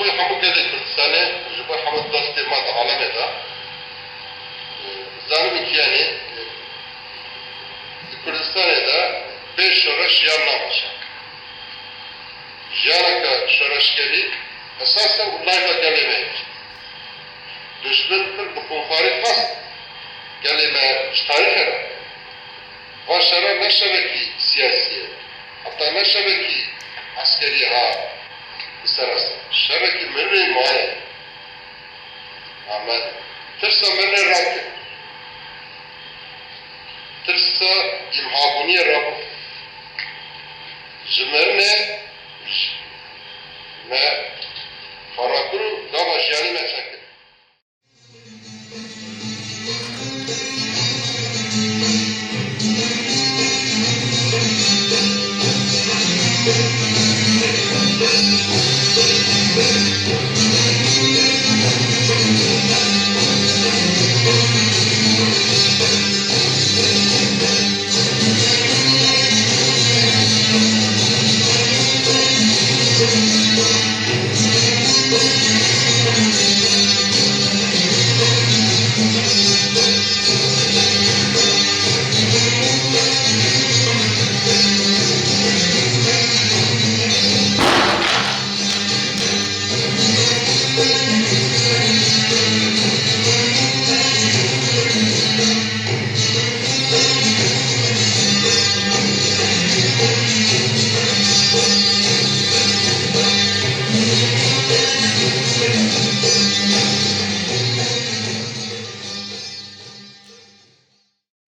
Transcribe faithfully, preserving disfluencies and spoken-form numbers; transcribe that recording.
Hemû gelê Kurdistanê, ji bo hemû dostê me di alemê de, e, zanibin ku, yanî, e, di Kurdistanê de bê şoreş jiyan nabe çak. Jiyaneke şoreşgerî esas e û layka gelê me ye. Dijmin pir bi xûnxwarî xwest gelê me ji tarîxê re. Va şera ne şevekî siyasî ye, heta ne şevekî eskerî ha bi ser re. Şevekî mirinê maye. Ama tirsa mirinê rakir. Tirsa îmhabûniyê rabû. Ji mirinê me xwe rakir û gava jiyanî me çek.